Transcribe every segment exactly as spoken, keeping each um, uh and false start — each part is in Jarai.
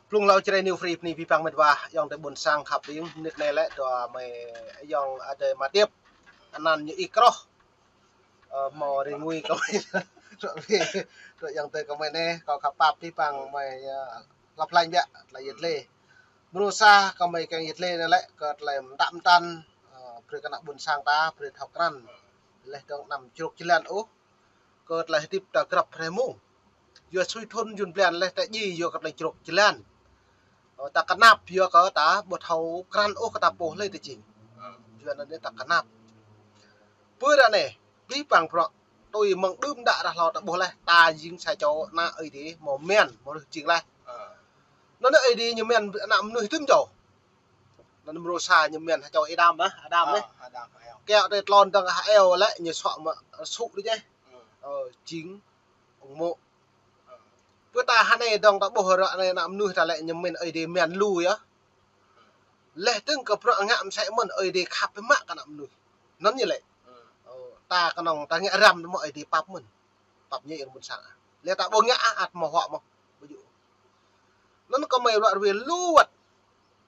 Blung hlâo Jrai New Free bơni abih bang met wa, ayŏng adơi ƀôn sang khăp ƀing, mơnit anai lĕ dua mơi ayŏng adơi mă tiap, anăn ñu Y Kroh. Ơ, hmâo rơngui kơmơi, ră wĭ, ră ayŏng adơi kơmơi anai, kâo khăp pap abih bang mơi, ơ, lăp hlăñ biă, tơlơi yet lê. Mrô sa kơmơi kiăng yet lê anai lĕ, kơ tơlơi mơtă mơtăn, ơ, brơi kơ ană ƀôn sang ta, brơi thâo krăn. Laih dơ̆ng anăm čruk jơlan ôh, kơ tơlơi hơdip ta grăp hrơi mông. Yua sui thŭn jun blan laih ta djai yua kơ tơlơi čruk jơlan. Ơ, ta kơnap yua kơ ta ƀu thâo krăn ôh kơ ta pô hlơi ta jing. Yua anŭn ta kơnap. Pơ ră anai, abih bang bruă, tui mơ̆ng đưm đă ră hlâo ta ƀuh laih, ta jing sa čô ană Ơi Adai, hmâo mơ̆n, hmâo rơh jing laih. Anŭn Ơi Adai ñu mơ̆n ană mơnuih tŭm čô. Anŭn mrô sa ñu mơ̆n sa čô Adam ah, Adam ah. Kiăo tơlơi tlôn dơ̆ng ah eo lĕ ñu suă mă sŭ đôč eh. Ơ, jing ung mô̆. Pơ ta hơnai dơ̆ng ta ƀuh ră anai ană mơnuih ta lĕ ñu mơ̆n Ơi Adai mơ̆n lu yơh. Laih dơ̆ng kơ bruă ngă mơsĕ mơ̆n Ơi Adai khăp biă mă kơ ană mơnuih. Anŭn ñu lĕ. Ơ, ta kơnơ̆ng ta ngă răm mơ̆ Ơi Adai pap mơ̆n. Pap ñu ih ƀôn sang ah. Laih ta ƀu ngă ah ăt hmâo huă mơ̆. Ƀu djơ̆. Anŭn kơmơi ruă rơwe lu wơ̆t.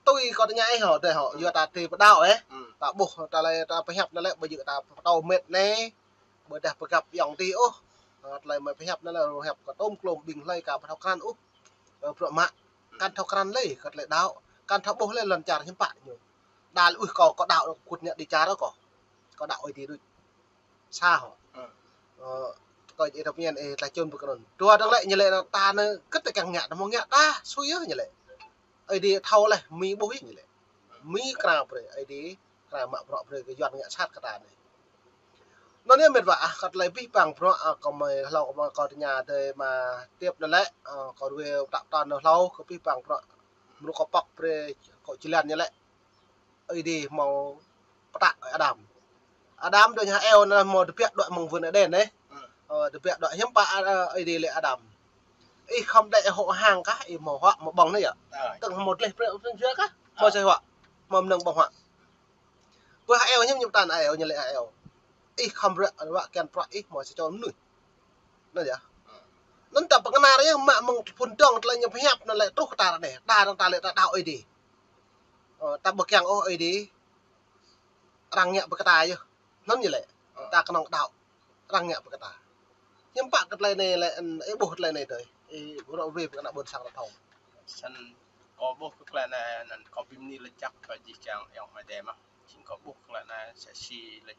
Tui kâo tơña ih hŏ, adơi hŏ, yua ta tui pơđao eh. Ta ƀuh, ta lĕ, ta pơhiăp anai lĕ, ƀu djơ̆ ta pơtô met anai, ƀôdah pơgăp ayŏng adơi ôh. Ơ, tơlơi mơi pơhiăp anai lĕ, hiăp kơ tôm klôm ƀing hlơi ka ƀu thâo krăn ôh. Ơ, bruă mă, kăn thâo krăn lĕ, kơ tơlơi đao, kăn thâo ƀuh lĕ lŏn čar hiư̆m pă ñu. Đa lĕ, ui, kâo, kâo đao, kut ñă đi čar kâo. Kâo đao Ơi Adai đôč. Sa hŏ. Ơ, kơ ih ta pơñen, ơ, ta čun pơkơnŭn. Dua dơ̆ng lĕ, ñu lĕ ta anai, kơ ta kiăng ngă, ta hmâo ngă ta, sui yơh ñu lĕ. Ơi Adai thâo laih, Mi ƀuh ih ñu lĕ. Mi krao brơi, Ơi Adai krao mă bruă brơi kơ Yuan ngă sat kơ ta anai. Anŭn yơh met wa ah, kơ tơlơi abih bang bruă, ơ, kơmơi hlâo kơmơi kâo tơña adơi mă tiap anai lĕ, ơ, kâo rơwe tăp tăn hlâo kơ abih bang bruă. Mrô kâo pŏk brơi kâo jơlan ñu lĕ. Ơi Adai hmâo pơtă Adam. Adam dŏ ñu ah eo anŭn hmâo tơbiă đuaĭ mơ̆ng vườn Êđen eh. Ơ, tơbiă đuaĭ hiư̆m pă, ơ, Ơi Adai lĕ Adam. Ih khŏm đĕ hŏ hăng kah, ih hmâo huă hmâo ƀơ̆ng anai yơh. Tơ̆ng hmâo tơleh prĕ prĕ jua kah, hmâo sa huă, hmâo mơnơ̆ng ƀơ̆ng huă. Pơ ah eo ñu, ñu pơtă ah eo ñu lĕ ah eo. Ih khŏm ră, ră kiăng prăk ih hmâo sa čô mơnuih. Anŭn yơh. Anŭn ta pơkơnăl yơh mă mơ̆ng phŭn dơ̆ng tơlơi ñu pơhiăp anŭn lĕ truh kơ ta ră anai. Ta dơ̆ng ta lĕ ta đao Ơi Adai. Ơ, ta ƀu kiăng ôh Ơi Adai arăng ngă pơkă ta yơh. Anŭn ñu lĕ. Ơ. Ta kơnơ̆ng đao arăng ngă pơkă ta. Hiư̆m pă kơ tơlơi anai lĕ, ơ, ih ƀuh tơlơi anai tui. Ih ră rơwe pơkă ană ƀôn sang ta thâo. Snăn kâo ƀuh kơ tơlơi anai, anŭn kâo ƀing mơnuih lĕ čăk kơ jih jang ayŏng amai adơi mơ̆n. Jing kâo ƀuh tơlơi anai, sa si lĕ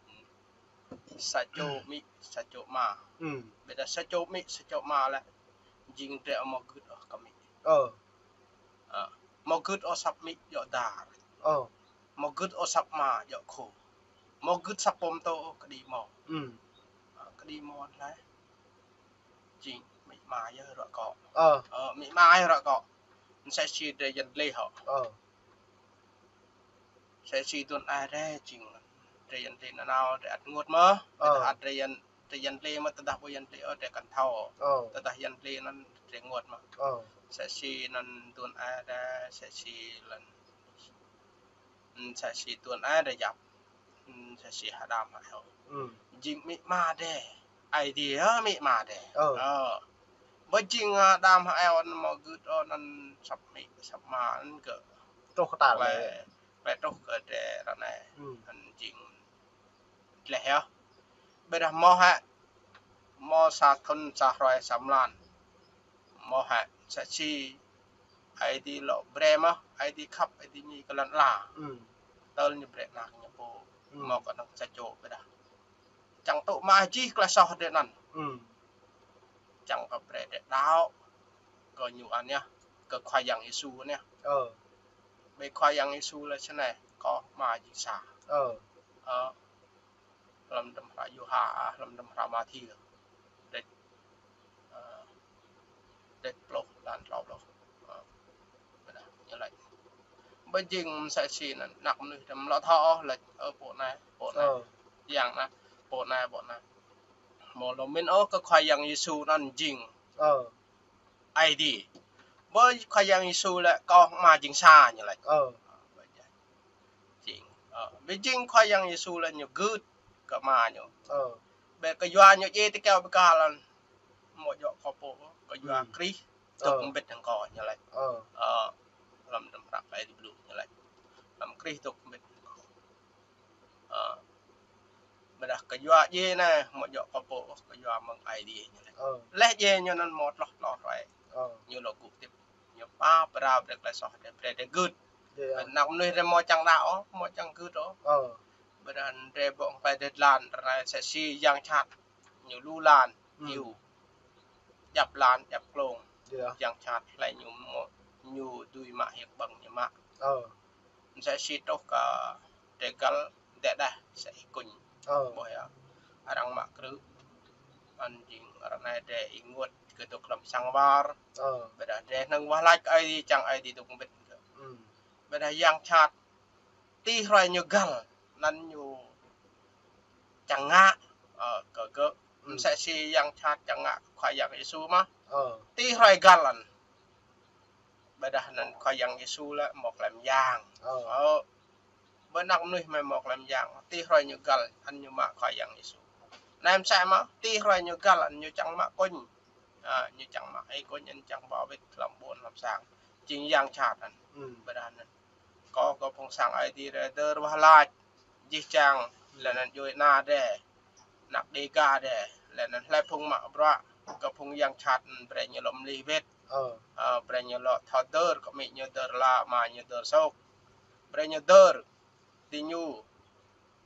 sa čô amĭ, sa čô ama. Ƀiădah sa čô amĭ, sa čô ama lĕ jing drơi hmâo gưt ôh kơ amĭ. Ơ. Ơ, hmâo gưt ôh asăp amĭ djŏ dar. Ơ. Hmâo gưt ôh asăp ama djŏ khô. Hmâo gưt asăp pô mtô ôh kơđi hmâo. Ơ, kơđi hmâo lĕ. Jing amĭ ama yơh ră kâo. Ơ. Ơ, amĭ ama yơh ră kâo. Sa si drơi Yuan lĕ hŏ. Ơ. Sa si tuan ai drơi jing. Drơi Yuan lĕ nanao drơi ăt rơngot mơ̆. Ơ. Tơdah ăt drơi Yuan, drơi Yuan lĕ mơ̆ tơdah ƀu Yuan lĕ ôh drơi kăn thâo. Ơ. Tơdah Yuan lĕ anŭn drơi rơngot mơ̆. Ơ. Sa si anŭn tuan ai drơi, sa si lĕ. Sa si tuan ai drơi yap. Sa si Adam ah eo. Jing amĭ ama drơi. Ơi Adai yơh amĭ ama drơi. Ơ. Ơ. Ƀu jing Adam ah eo anŭn hmâo gưt ôh anŭn asăp amĭ, asăp ama anŭn kơ. Truh kơ ta lĕ. Lĕ truh kơ drơi ră anai. Anŭn jing leh yơh. Ƀiădah hmâo hă, hmâo sa thŭn, sa hrơi, sa mlan. Hmâo hă, sa si Ơi Adai lŏ brơi mơ̆, Ơi Adai khăp, Ơi Adai mĭn kơ lŏn ala. Tơl ñu brơi anak ñu pô. Hmâo kơnơ̆ng sa čô ƀiădah. Čang tŭ mă jih tơlơi soh drơi anŭn. Čang kơ brơi drơi đao kơ ñu anai, kơ Khua Yang Yêsu anai. Ơ. Ƀơi Khua Yang Yêsu lĕ snei, kâo hmâo ama jing sa. Ơ. Ơ. Lăm tơm hră Yôhan, lăm tơm hră Mathiơ. Đĕt, ơ, đĕt pluh, lan klâo pluh. Ơ. Ƀiădah ñu laĭ. Ƀu jing sa si anŭn, anak mơnuih tơm lŏ thâo ôh laĭ, ơ, pô anai, pô anai. Ơ. Yang anai, pô anai, pô anai. Hmâo lŏ mĭn ôh kơ Khua Yang Yêsu anŭn jing. Ơ. Ơi Adai. Ƀơi Khua Yang Yêsu lĕ kâo hmâo ama jing sa ñu laĭ. Ơ. Jing. Ơ, ƀu jing Khua Yang Yêsu lĕ ñu gưt kơ ama ñu. Ơ. Ƀơi kơ yua ñu djai tơkeo ƀơi kal anŭn. Hmâo djŏ kâo pô, kơ yua Krist. Ơ. Dŏ mbĭt hăng kâo ñu laĭ. Ơ. Ơ. Djai anai, hmâo djŏ kơ pô, kơ yua mơ̆ng Aê Diê ñu lĕ. Ơ. Laih djai ñu anŭn hmâo tloh tloh hrơi. Ơ. Ñu lŏ gŭ tĭp. Ñu pap pơrao brơi tơlơi soh, brơi, brơi drơi gưt. Djai, ơ. Ană mơnuih drơi hmâo čang đaŏ ôh, hmâo čang gưt ôh. Ơ. Ƀôdah drơi ƀơ̆ng tơlơi drơi lan, ră anai mơsĕ si yang jhat. Ñu lu lan, hmm, hiu. Djăp lan, djăp klông. Djai, ơ. Yang jhat, hlơi ñu hmâo, ñu dưi mă hiăp ƀơ̆ng ñu mă. Ơ. Mơsĕ si truh kơ drơi găl dêh đeh, mơsĕ ih kuñ. Ơ. Ƀuh yơh. Arăng mă krư̆. Anŭn jing ră anai drơi ih ngă kơ dŏ hlăm sang war. Ơ. Ƀôdah drơi hơnơ̆ng wah lač kơ Aê Diê, čang Aê Diê dŏ mbĭt. Hmm. Ƀôdah yang jhat. Tui hrơi ñu găl, anŭn ñu čang ngă, ơ, kơ gơ̆. Hmm. Mơsĕ si yang jhat čang ngă Khua Yang Yêsu mơ̆. Ơ. Tui hrơi găl anŭn. Ƀôdah anŭn Khua Yang Yêsu lĕ hmâo tơlơi mơyang. Ơ. Ơ. Ƀôdah ană mơnuih mơ̆ hmâo tơlơi mơyang. Tui hrơi ñu găl, anŭn ñu mă Khua Yang Yêsu. Anai mơsĕ mơ̆, tui hrơi ñu găl, anŭn ñu čang mă kuñ. Ơ, ñu čang mă ih kuñ, anŭn čang ba wĭt hlăm ƀôn hlăm sang. Jing yang jhat anŭn. Hmm. Ƀôdah anŭn. Kâo kơ phung sang Aê Diê drơi dơ̆ng wah lač, jih jang, laih anŭn djuai ană drơi, ană Dêga drơi, laih anŭn hlơi phung mă bruă, kơ phung yang jhat anŭn brơi ñu lŏ mơlih wĭt. Ơ. Ơ, brơi ñu lŏ thâo dơ̆ng, kơ amĭ ñu dơ̆ng, ama ñu dơ̆ng, sôk. Brơi ñu dơ̆ng, tui ñu,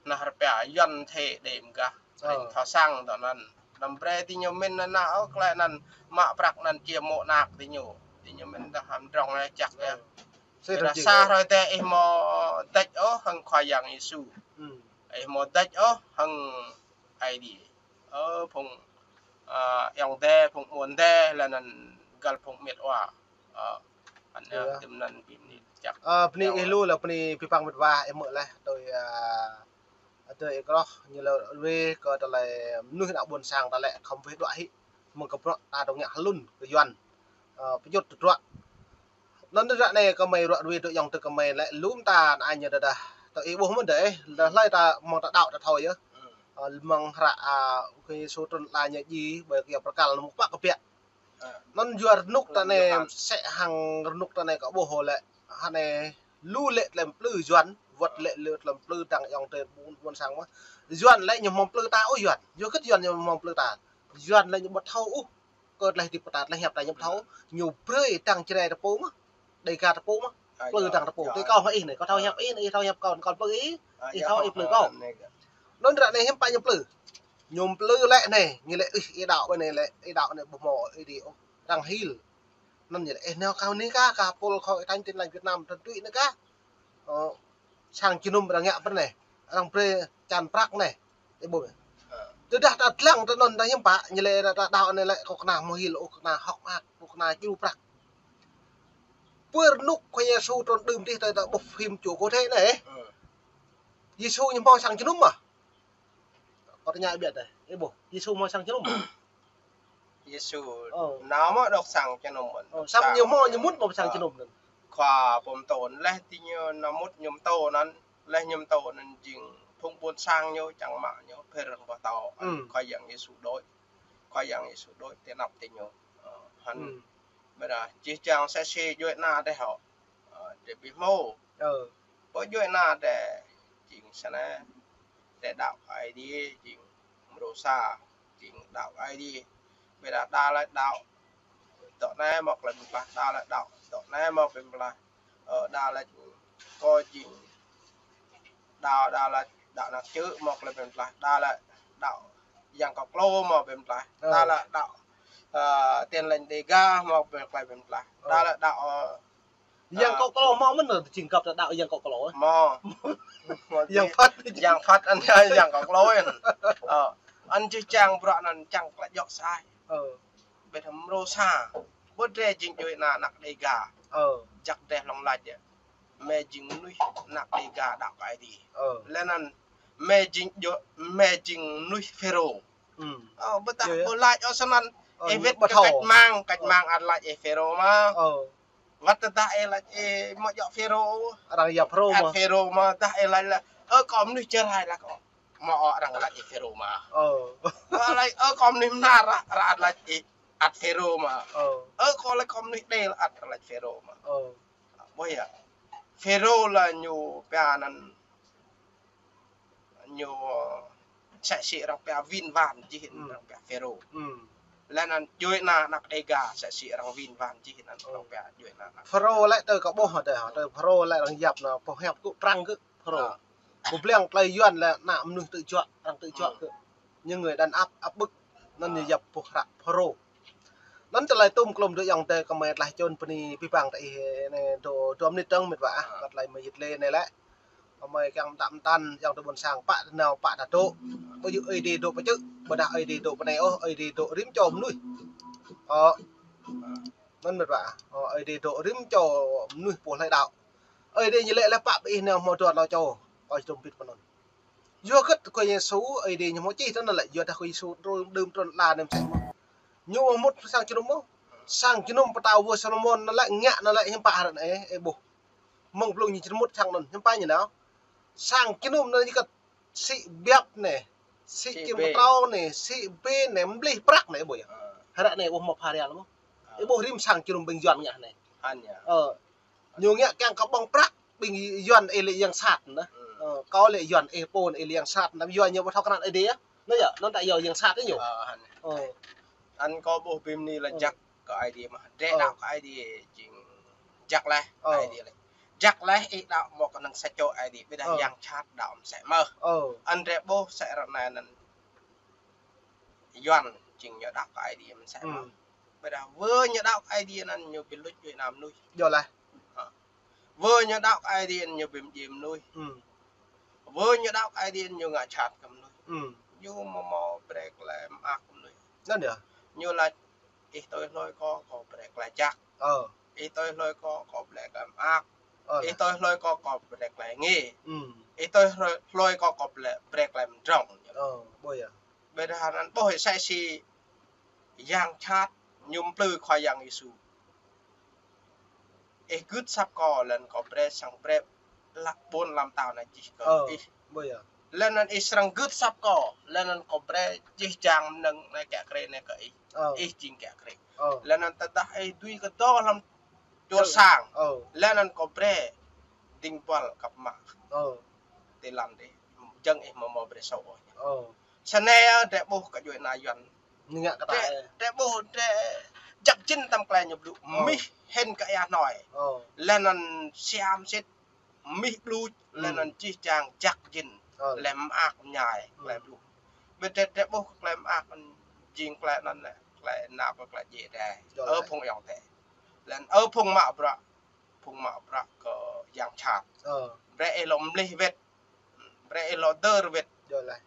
Nah, rơpa Yuan thê đêm gah, ơ, ring thâo sang dŏ anŭn. Đăm brơi tui ñu mĭn anŭn, ơ, tơlơi anŭn mă prăk anŭn či mơ̆ nak tui ñu. Tui ñu mĭn dah hăm drŏng anai čăk yơh. Ơ. Sĭt dah rơjing sa hrơi tơ ih hmâo đač ôh hăng Khua Yang Yêsu. Hmm. Ih hmâo đač ôh hăng Aê Diê. Ơ, phung, ơ, ayŏng adơi, phung ƀôn adơi, laih anŭn găl phung mĕt wa. Ơ, anŭn yơh, yơh. Tui anŭn ƀing anai čăk. Ơ, bơni ih lu lĕ bơni pơpăng mĕt wa ih hmư̆ laih tui, ơ, adơi ih kơroh ñu lĕ ruai kơ tơlơi mơnuih ană ƀôn sang ta lĕ khŏm weh đuaĭ hĭ. Mơ̆ng kơ bruă ta dŏ ngă hlŭn kơ Yuan. Ơ, pơjŭt tơdruă. Anŭn ră anai kơmơi ruă ruai tui ayŏng adơi kơmơi lĕ lŏm ta anai ñu dah dah. Tơ ih ƀuh mơ̆n dêh, dah hlơi ta mơ̆ng ta đaŏ ta thâo yơh. Ơ, mơ̆ng hră, ơ, Khua Yêsu trŭn ala ñu djai ƀơi kơyâo bơrkal mơ̆ng pă kơ biă. Anŭn yua rơnŭk ta anai mơsĕ hăng rơnŭk ta anai kơ ƀuh lĕ. Hă anai lu lĕ tơlơi plư Yuan, wơ̆t lĕ lu tơlơi plư dăng ayŏng adơi ƀôn, ƀôn sang mơ̆. Yuan lĕ ñu hmâo plư ta ôh Yuan. Yua hơget Yuan ñu hmâo plư ta. Yuan lĕ ñu ƀu thâo ôh. Kơ tơlơi hơdip ta, tơlơi hiăp ta ñu ƀu thâo. Ñu brơi dăng Jrai ta pô mơ̆. Dêga ta pô mơ̆. Plư dăng ta pô. Tui kâo hmâo ih anai, kâo thâo hiăp ih anai, ih thâo hiăp kâo, kâo plư ih. Ih thâo ih plư kâo. Anŭn ră anai hiư̆m pă ñu plư. Ñu plư lĕ anai, ñu lĕ ih, ih đaŏ anai lĕ, ih đaŏ anai ƀu hmâo ih đĭ ôh. Arăng hil. Anŭn ñu lĕ ih nao kơ anai kah, kơ pôl khŏm ih tañ Tin Lành Việt Nam tơdui anai kah. Ơ, sang jơnum arăng ngă pơ anai. Arăng brơi čan prăk anai. Ih ƀuh. Tơdah ta lăng tơ anŭn ta hiư̆m pă, ñu lĕ ta đaŏ anai lĕ kâo kơna hmâo hil ôh, kơna hŏk mơak, kâo kơna djru prăk. Pơ rơnŭk Khua Yêsu trŭn đưm dih ta, ta ƀuh phim čô kơ thê anai. Yêsu ñu hmâo sang jơnum mơ̆. Kâo tơña ih biă dêh. Ih ƀuh, Yêsu hmâo sang jơnum mơ̆. Yêsu, ơ, nao mơ̆ dŏ sang jơnum mơ̆n. Ơ, samơ̆ ñu hmâo ñu mŭt ƀơi sang jơnum anŭn. Khua pơtô anŭn laih tui ñu nao mŭt ñu pơtô anŭn, laih ñu pơtô anŭn jing phung ƀôn sang ñu čang mă ñu pơr hăng pơtô. Khua Yang Yêsu đôč. Khua Yang Yêsu đôč tơ anăp tơ ñu. Ơ, hăn. Ƀôdah jih jang mơsĕ si djuai ană drơi hŏ. Ơ, drơi ƀu hmâo. Ơ. Pô djuai ană drơi jing sa anai, drơi đaŏ Aê Diê, jing mrô sa, jing đaŏ Aê Diê. Ƀôdah đa lač đaŏ, dŏ anai hmâo tơlơi pơklaih, đa lač đaŏ, dŏ anai hmâo tơlơi pơklaih. Ơ, đa lač kâo jing đaŏ, đa lač đaŏ năng čư̆ hmâo tơlơi pơklaih, đa lač đaŏ Yang Kâo Klô hmâo tơlơi pơklaih, đa lač đaŏ, ơ, Tin Lành Dêga hmâo tơlơi pơklaih. Đa lač đaŏ, ơ, Yang Kâo Klô hmâo mơ̆n, jing găp ta đaŏ Yang Kâo Klô. Hmâo. Yang Phật. Yang Phật anŭn, Yang Kâo Klô anŭn. Ơ, anŭn jih jang bruă anŭn čang klă djŏ sai. Ơ. Ƀĕ tham mrô sa. Ƀu djơ̆ jing djuai ană ană Dêga. Ơ. Jăk dêh hlŏng lač yơh. Mơi jing mơnuih ană Dêga đaŏ kơ Aê Diê. Ơ. Laih anŭn mơi jing djuai, mơi jing mơnuih Phêrô. Ơ, ƀôdah ƀu lač ôh sa anŭn. Ơ, ih wĭt kơ cách mạng, cách mạng ăt lač ih Phêrô mơ̆. Ơ. Wơ̆t tơdah ih lač ih hmâo djŏ Phêrô. Arăng yap Phêrô mơ̆. Ăt Phêrô mơ̆, dah ih lač lač. Ơ, kâo mơnuih čơrai lač kâo. Hmâo ôh arăng lač ih Phêrô mơ̆. Ơ. Ơ, lač, ơ, kâo mơnuih mơnar, arăng ăt lač ih ăt Phêrô mơ̆. Ơ. Ơ, kâo lač kâo mơnuih Đê lač ăt lač Phêrô mơ̆. Ơ. Ƀuh yơh. Phêrô lač ñu pia anŭn ñu msĕ si arăng pia win wan jih, hmm, arăng pia Phêrô. Hmm. Laih anŭn djuai ană, ană Đêga msĕ si arăng win wan jih anŭn, hmm, arăng pia djuai ană, ană Phêrô lĕ tơ kơ ƀuh tơ, tơ Phêrô lĕ arăng yap anŭn, pô hiăp kơ prăng kơ Phêrô. Ah. Pô blang tơlơi Yuan lĕ ană mơnuih tơjuă, arăng tơjuă, hmm, kơ. Ñu ngui đàn áp, áp bức. Anŭn ñu, ah, yap pô hră Phêrô. Anŭn tơlơi tŭm klôm dŏ ayŏng adơi kơ mơi tlaih čun bơni abih bang tơ ih anai dŏ dua mơnit dơ̆ng mĕt wa ah, ah, kơ tơlơi mơi yit lĕ anai lĕ. Kơ mơi kiăng mơtă mơtăn ayŏng adơi ƀôn sang pă nao pă ta dŏ. Ƀu djơ̆ Ơi Adai dŏ pơ čư̆, ƀôdah Ơi Adai dŏ pơ anai ôh, Ơi Adai dŏ rĭm čô mơnuih. Ơ. Anŭn mĕt wa ah. Ơ, Ơi Adai dŏ rĭm čô mơnuih pô hlơi đaŏ. Ơi Adai ñu lĕ lĕ pă ƀing ih nao hmâo dua tlâo čô, kơ ih dŏ pĭt pơ anŭn. Yua hơget kơ Yêsu Ơi Adai ñu hmâo čih tơ anŭn lĕ, yua dah kơ Yêsu trŭn đưm trŭn ala anai mơsĕ mơ̆n. Ñu ƀu mŭt sang jơnum mơ̆n. Sang jơnum pơtao vua Salômôn anŭn lĕ ngă anŭn lĕ hiư̆m pă hră anai, ơ, ih ƀuh. Mơ̆ng blung ñu jơnum sang anŭn, hiư̆m pă ñu nao. Sang jơnum anŭn ñu kơ sĭ biăp anai, sĭ, sĭ čim bê, pơtrâo anai, sĭ bê anai, mơlih prăk anai, ih ƀuh yơh. Ơ. Hră anai ƀu hmâo pha real mơ̆n. Ơ. Ih ƀuh rĭm sang jơnum ƀing Yuan ngă anai. Hăn yơh. Ơ. Ñu ngă kiăng kơ ƀơ̆ng prăk ƀing Yuan ih lĕ yang sat anŭn. Hmm. Ơ, kâo lĕ Yuan ih pô ih lĕ yang sat anŭn, Yuan ñu ƀu thâo krăn Ơi Adai ah. Anŭn yơh, anŭn ta yua yang sat ih ñu. Ơ, hăn. Ơ. Anŭn kâo ƀuh ƀing anai lĕ, ơ, jăk kơ Ơi Adai mơ̆n. Ơ. Drơi đaŏ kơ Ơi Adai jing jăk laih, ơ, Ơi Adai laih. Jăk laih ih đaŏ mơ̆ kơnơ̆ng sa čô Ơi Adai, ƀôdah, ơ, yang sat đaŏ mơsĕ mơ̆n. Ơ. Anŭn drơi ƀuh sĕ ră anai anŭn Yuan jing ñu đaŏ kơ Ơi Adai mơsĕ mơ̆n. Hmm. Ƀôdah wơ̆ ñu đaŏ kơ Ơi Adai anŭn ñu ƀu luč djuai ană mơnuih. Yơh laih. Hă. Wơ̆ ñu đaŏ kơ Ơi Adai anŭn ñu ƀu mdjiê mơnuih. Hmm. Wơ̆ ñu đaŏ kơ Ơi Adai anŭn ñu ngă jhat kơ mơnuih. Hmm. Ñu hmâo hmâo brơi tơlơi mơak kơ mơnuih. Anŭn yơh. Ñu laĭ ih tui hlơi kâo, kâo brơi tơlơi jăk. Ơ. Ih tui hlơi kâo, kâo brơi tơlơi mơak. Ơ. Ih tui hlơi kâo, kâo brơi tơlơi ngê. Hmm. Ih tui hlơi, hlơi kâo, kâo brơi, brơi tơlơi mơdrŏng. Ơ, ƀuh yơh. Ƀôdah anŭn ƀuh sĕ si yang jhat ñu mplư Khua Yang Yêsu. Ih gưt asăp kâo, laih anŭn kâo brơi sang brơi lăp ƀôn lăm tao anai jih kơ, ơ, ih. Ƀuh yơh. Laih anŭn ih srăng gưt asăp kâo, laih anŭn kâo brơi jih jang mơnơ̆ng anai kiă kriê anai kơ ih. Ơ. Ih jing kiă kriê. Ơ. Laih anŭn tơdah ih dưi kơdŏ hlăm čô, ơ, sang. Ơ. Laih anŭn kâo brơi dĭng buăl kăp mă. Ơ. Tơlơi anŭn dih. Jing ih hmâo hmâo brơi sô ôh. Ơ. Snăn yơh, drơi ƀuh kơ djuai ană Yuan. Ñu ngă kơ ta, drơi, ơ, drơi ƀuh, drơi jăk jĭn tơm tơlơi ñu blŭ. Ơ. Mih hĭn kơ ia hnoi. Ơ. Laih anŭn siam sĭt, mih blŭ, laih anŭn, hmm, jih jang jăk jĭn. Ơ. Laih mơak mơñai, hmm, tơlơi blŭ. Ƀĕ drơi, drơi ƀuh kơ tơlơi mơak anŭn jing tơlơi anŭn lĕ, tơlơi nao kơ tơlơi djai đai. Yơh laih. Ơ phung ayŏng adơi. Laih anŭn ơ phung mă bruă, phung mă bruă kơ yang jhat. Ơ. Brơi ih lŏ mlih wĭt. Brơi ih lŏ dơr wĭt. Yơh laih.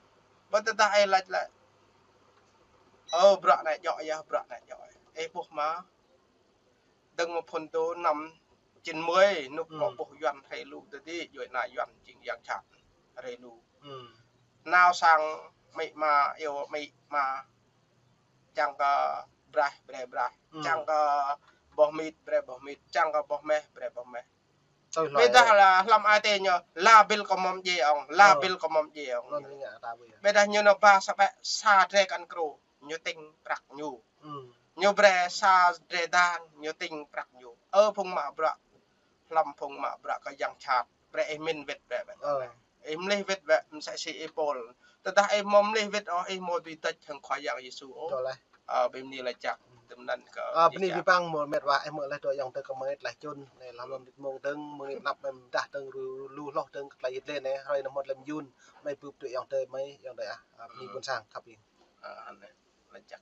Ƀu tơdah ih laĭ lĕ, ơ, bruă anai djŏ yơh, bruă anai djŏ yơh. Ih ƀuh mơ̆. Dơ̆ng mơ̆ng phŭn dô năm chín mươi, nŭk, hmm, kâo ƀuh Yuan hrơi lu tơdơi, djuai ană Yuan jing yang jhat hrơi lu. Hmm. Nao sang amĭ ama, iâu amĭ ama. Čang kơ braih, brơi braih. Hmm. Čang kơ boh mĭt, brơi boh mĭt. Čang kơ boh meh, brơi boh meh. Tui hloi. Ƀôdah lĕ hlăm ai tiê ñu, la bil kơ mơ̆m djai ŏng, la, ơ, bil kơ mơ̆m djai ŏng. Anŭn ñu ngă ta ƀuh yơh. Ƀôdah ñu nao ba sa ƀĕ sa drơi kăn krô, ñu tĭng prăk ñu. Hmm. Ñu brơi sa drơi dang, ñu tĭng prăk ñu. Ơ phung mă bruă, hlăm phung mă bruă kơ yang jhat, brơi ih min wĭt brơi ƀĕ. Ơ. Ih mlih wĭt ƀĕ, msĕ si ih Pôl. Tơdah ih hmâo mlih wĭt ôh, ih hmâo dưi tơč hăng Khua Yang Yêsu ôh. Yơh laih. Ơ, ƀing anai laĭ jăk, tơm anŭn kơ, ơ, bơni abih bang mơ̆ mĕt wa, ih mơ̆ laih dŏ ayŏng adơi kơ mơi tlaih čun. Anai hlăm, ơ, mơnit mông dơ̆ng, mơnit anăp mơi mơdah dơ̆ng lu, lu hloh dơ̆ng kơ tơlơi yit lĕ anai, hrơi anai hmâo tơlơi mơyun, mơi bưp dŏ ayŏng adơi mơi, ayŏng adơi ah. Ơ, bơni, hmm, ƀuôn sang khăp ih. Ơ, anai, laĭ jăk.